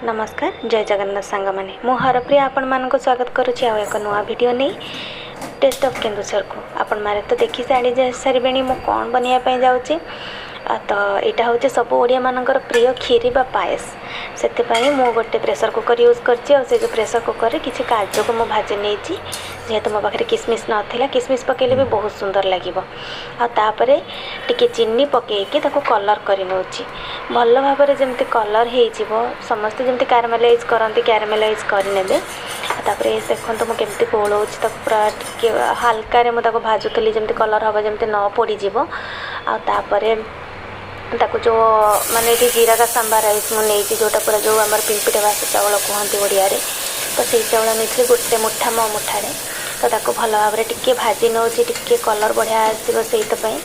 ନମସ୍କାର, ଜୟ ଜଗନ୍ନାଥ ସାଙ୍ଗମାନେ। ମୁଁ ହରପ୍ରିୟା ଆପଣମାନଙ୍କୁ ସ୍ୱାଗତ କରୁଛି ଆଉ ଏକ ନୂଆ ଭିଡ଼ିଓ ନେଇ ଟେଷ୍ଟ ଅଫ୍ କେନ୍ଦୁଝରକୁ। ଆପଣମାନେ ତ ଦେଖି ସାରିବେଣି ମୁଁ କ'ଣ ବନେଇବା ପାଇଁ ଯାଉଛି। ତ ଏଇଟା ହେଉଛି ସବୁ ଓଡ଼ିଆମାନଙ୍କର ପ୍ରିୟ କ୍ଷୀରି ବା ପାଏସ। ସେଥିପାଇଁ ମୁଁ ଗୋଟେ ପ୍ରେସର୍ କୁକର୍ ୟୁଜ୍ କରିଛି ଆଉ ସେ ଯେଉଁ ପ୍ରେସର୍ କୁକର୍ରେ କିଛି କାଜୁକୁ ମୁଁ ଭାଜି ନେଇଛି, ଯେହେତୁ ମୋ ପାଖରେ କିସମିସ୍ ନଥିଲା। କିସମିସ୍ ପକାଇଲେ ବି ବହୁତ ସୁନ୍ଦର ଲାଗିବ। ଆଉ ତାପରେ ଟିକେ ଚିନି ପକାଇକି ତାକୁ କଲର୍ କରି ନେଉଛି ଭଲ ଭାବରେ, ଯେମିତି କଲର୍ ହେଇଯିବ। ସମସ୍ତେ ଯେମିତି କ୍ୟାରାମେଲାଇଜ୍ କରନ୍ତି, କ୍ୟାରାମେଲାଇଜ୍ କରିନେବେ। ଆଉ ତାପରେ ଦେଖନ୍ତୁ ମୁଁ କେମିତି ଗୋଳଉଛି ତାକୁ। ପୁରା ଟିକେ ହାଲକାରେ ମୁଁ ତାକୁ ଭାଜୁଥିଲି, ଯେମିତି କଲର୍ ହେବ, ଯେମିତି ନ ପୋଡ଼ିଯିବ। ଆଉ ତାପରେ ତାକୁ ଯେଉଁ ମାନେ ଏଠି ଜିରାକା ସାମ୍ବା ରାଇସ୍ ମୁଁ ନେଇଛି, ଯେଉଁଟା ପୁରା ଯେଉଁ ଆମର ପିମ୍ପିଟେ ବାସ ଚାଉଳ କୁହନ୍ତି ଓଡ଼ିଆରେ, ତ ସେଇ ଚାଉଳ ନେଇଥିଲି ଗୋଟେ ମୁଠା ମୋ ମୁଠାରେ। ତ ତାକୁ ଭଲ ଭାବରେ ଟିକେ ଭାଜି ନେଉଛି, ଟିକେ କଲର୍ ବଢ଼ିଆ ଆସିବ ସେଇଥିପାଇଁ।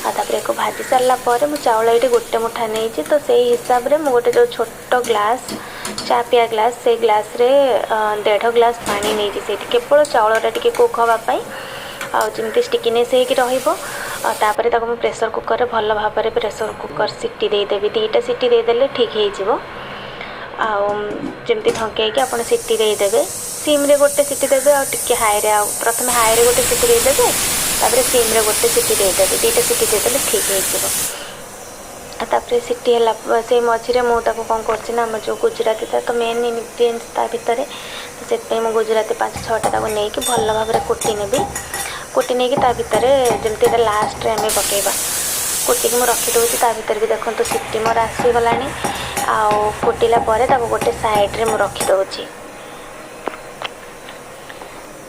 ଆଉ ତାପରେ ଏକୁ ଭାଜି ସାରିଲା ପରେ ମୁଁ ଚାଉଳ ଏଇଠି ଗୋଟେ ମୁଠା ନେଇଛି, ତ ସେଇ ହିସାବରେ ମୁଁ ଗୋଟେ ଯେଉଁ ଛୋଟ ଗ୍ଲାସ୍, ଚା ପିଆ ଗ୍ଲାସ୍, ସେଇ ଗ୍ଲାସ୍ରେ 1.5 ଗ୍ଲାସ୍ ପାଣି ନେଇଛି ସେଇଠି, କେବଳ ଚାଉଳଟା ଟିକେ କୁକ୍ ହେବା ପାଇଁ ଆଉ ଯେମିତି ଷ୍ଟିକିନେସ୍ ହେଇକି ରହିବ। ଆଉ ତାପରେ ତାକୁ ମୁଁ ପ୍ରେସର୍ କୁକର୍ରେ ଭଲ ଭାବରେ ପ୍ରେସର୍ କୁକର୍ ସିଟି ଦେଇଦେବି। 2ଟା ସିଟି ଦେଇଦେଲେ ଠିକ୍ ହେଇଯିବ। ଆଉ ଯେମିତି ଢଙ୍କେଇକି ଆପଣ ସିଟି ଦେଇଦେବେ, ସିମ୍ରେ ଗୋଟେ ସିଟି ଦେବେ ଆଉ ଟିକେ ହାଇରେ, ଆଉ ପ୍ରଥମେ ହାଇରେ ଗୋଟେ ସିଟି ଦେଇଦେବେ, ତାପରେ ସିମ୍ରେ ଗୋଟେ ସିଟି ଦେଇଦେବେ। 2ଟା ସିଟି ଦେଇଦେଲେ ଠିକ୍ ହେଇଯିବ। ଆଉ ତାପରେ ସିଟି ହେଲା, ସେଇ ମଝିରେ ମୁଁ ତାକୁ କ'ଣ କରୁଛି ନା, ଆମର ଯେଉଁ ଗୁଜୁରାତି, ତ ମେନ୍ ଇନଗ୍ରିଡ଼ିଏଣ୍ଟସ୍ ତା ଭିତରେ, ତ ସେଥିପାଇଁ ମୁଁ ଗୁଜୁରାତି ପାଞ୍ଚ ଛଅଟା ତାକୁ ନେଇକି ଭଲ ଭାବରେ କୁଟି ନେବି। କୁଟି ନେଇକି ତା ଭିତରେ ଯେମିତି ଏଇଟା ଲାଷ୍ଟରେ ଆମେ ପକାଇବା, କୁଟିକି ମୁଁ ରଖିଦେଉଛି। ତା ଭିତରେ ବି ଦେଖନ୍ତୁ ସିଟି ମୋର ଆସିଗଲାଣି। ଆଉ କୁଟିଲା ପରେ ତାକୁ ଗୋଟେ ସାଇଡ଼୍ରେ ମୁଁ ରଖିଦେଉଛି।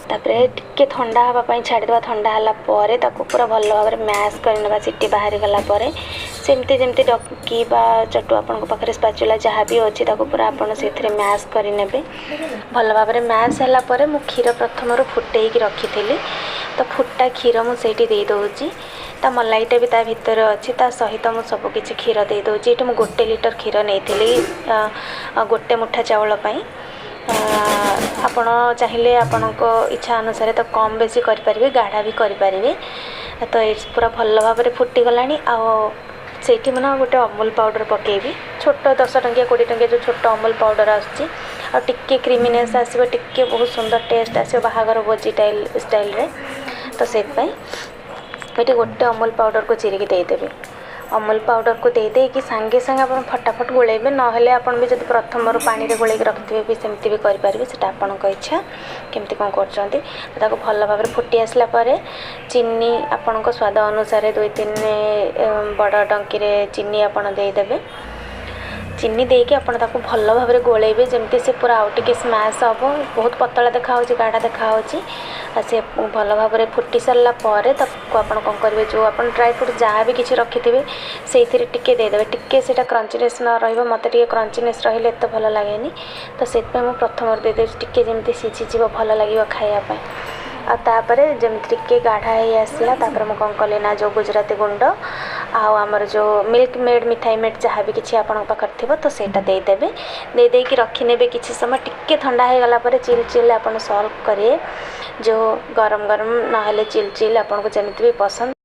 ତାପରେ ଟିକେ ଥଣ୍ଡା ହେବା ପାଇଁ ଛାଡ଼ିଦେବା। ଥଣ୍ଡା ହେଲା ପରେ ତାକୁ ପୁରା ଭଲ ଭାବରେ ମ୍ୟାସ୍ କରିନେବା। ସିଟି ବାହାରିଗଲା ପରେ ସେମିତି ଯେମିତି ଡଙ୍କି ବା ଚଟୁ, ଆପଣଙ୍କ ପାଖରେ ସ୍ପାଚୁଲା ଯାହା ବି ଅଛି, ତାକୁ ପୁରା ଆପଣ ସେଥିରେ ମ୍ୟାସ୍ କରିନେବେ। ଭଲ ଭାବରେ ମ୍ୟାସ୍ ହେଲା ପରେ ମୁଁ କ୍ଷୀର ପ୍ରଥମରୁ ଫୁଟେଇକି ରଖିଥିଲି, ତ ଫୁଟା କ୍ଷୀର ମୁଁ ସେଇଠି ଦେଇଦେଉଛି। ତା ମଲାଇଟା ବି ତା ଭିତରେ ଅଛି, ତା ସହିତ ମୁଁ ସବୁ କିଛି କ୍ଷୀର ଦେଇଦେଉଛି। ଏଇଠି ମୁଁ 1 ଲିଟର କ୍ଷୀର ନେଇଥିଲି ଗୋଟେ ମୁଠା ଚାଉଳ ପାଇଁ। ଆପଣ ଚାହିଁଲେ ଆପଣଙ୍କ ଇଚ୍ଛା ଅନୁସାରେ ତ କମ୍ ବେଶୀ କରିପାରିବେ, ଗାଢ଼ା ବି କରିପାରିବେ। ତ ଏ ପୁରା ଭଲ ଭାବରେ ଫୁଟିଗଲାଣି। ଆଉ ସେଇଠି ମୁଁ ନା ଗୋଟେ ଅମୁଲ ପାଉଡ଼ର ପକାଇବି, ଛୋଟ 10 ଟଙ୍କିଆ, 20 ଟଙ୍କିଆ ଯେଉଁ ଛୋଟ ଅମୁଲ ପାଉଡ଼ର ଆସୁଛି। ଆଉ ଟିକେ କ୍ରିମିନେସ୍ ଆସିବ, ଟିକେ ବହୁତ ସୁନ୍ଦର ଟେଷ୍ଟ ଆସିବ ବାହାଘର ଭୋଜି ଷ୍ଟାଇଲ୍ରେ। ତ ସେଇଥିପାଇଁ ଏଠି ଗୋଟେ ଅମୁଲ ପାଉଡ଼ରକୁ ଚିରିକି ଦେଇଦେବି। ଅମୁଲ ପାଉଡ଼ରକୁ ଦେଇଦେଇକି ସାଙ୍ଗେ ସାଙ୍ଗେ ଆପଣ ଫଟାଫଟ ଗୋଳେଇବେ। ନହେଲେ ଆପଣ ବି ଯଦି ପ୍ରଥମରୁ ପାଣିରେ ଗୋଳେଇକି ରଖିଥିବେ ବି, ସେମିତି ବି କରିପାରିବେ। ସେଇଟା ଆପଣଙ୍କ ଇଚ୍ଛା, କେମିତି କ'ଣ କରୁଛନ୍ତି। ତାକୁ ଭଲ ଭାବରେ ଫୁଟି ଆସିଲା ପରେ ଚିନି ଆପଣଙ୍କ ସ୍ୱାଦ ଅନୁସାରେ ଦୁଇ ତିନି ବଡ଼ ଡଙ୍କିରେ ଚିନି ଆପଣ ଦେଇଦେବେ। ଚିନି ଦେଇକି ଆପଣ ତାକୁ ଭଲ ଭାବରେ ଗୋଳେଇବେ, ଯେମିତି ସେ ପୁରା ଆଉ ଟିକେ ସ୍ମାସ୍ ହେବ। ବହୁତ ପତଳା ଦେଖାହେଉଛି, ଗାଢ଼ା ଦେଖାହେଉଛି। ଆଉ ସେ ଭଲ ଭାବରେ ଫୁଟି ସାରିଲା ପରେ ତାକୁ ଆପଣ କ'ଣ କରିବେ, ଯେଉଁ ଆପଣ ଡ୍ରାଇ ଫ୍ରୁଟ୍ ଯାହା ବି କିଛି ରଖିଥିବେ, ସେଇଥିରେ ଟିକେ ଦେଇଦେବେ। ଟିକେ ସେଇଟା କ୍ରଞ୍ଚିନେସ୍ ନ ରହିବ, ମୋତେ ଟିକେ କ୍ରଞ୍ଚିନେସ୍ ରହିଲେ ଏତେ ଭଲ ଲାଗେନି, ତ ସେଥିପାଇଁ ମୁଁ ପ୍ରଥମରୁ ଦେଇଦେଉଛି ଟିକେ, ଯେମିତି ସିଝିଯିବ, ଭଲ ଲାଗିବ ଖାଇବା ପାଇଁ। ଆଉ ତାପରେ ଯେମିତି ଟିକେ ଗାଢ଼ା ହେଇ ଆସିଲା, ତାପରେ ମୁଁ କ'ଣ କଲି ନା, ଯେଉଁ ଗୁଜୁରାତି ଗୁଣ୍ଡ ଆଉ ଆମର ଯେଉଁ ମିଲ୍କ ମେଡ଼୍, ମିଠାଇ ମେଡ଼୍ ଯାହା ବି କିଛି ଆପଣଙ୍କ ପାଖରେ ଥିବ, ତ ସେଇଟା ଦେଇଦେବେ। ଦେଇଦେଇକି ରଖିନେବେ କିଛି ସମୟ। ଟିକେ ଥଣ୍ଡା ହେଇଗଲା ପରେ ଚିଲ୍ ଚିଲ୍ ଆପଣ ସର୍ଭ କରିବେ, ଯେଉଁ ଗରମ ଗରମ, ନହେଲେ ଚିଲ୍ ଚିଲ୍, ଆପଣଙ୍କୁ ଯେମିତି ବି ପସନ୍ଦ।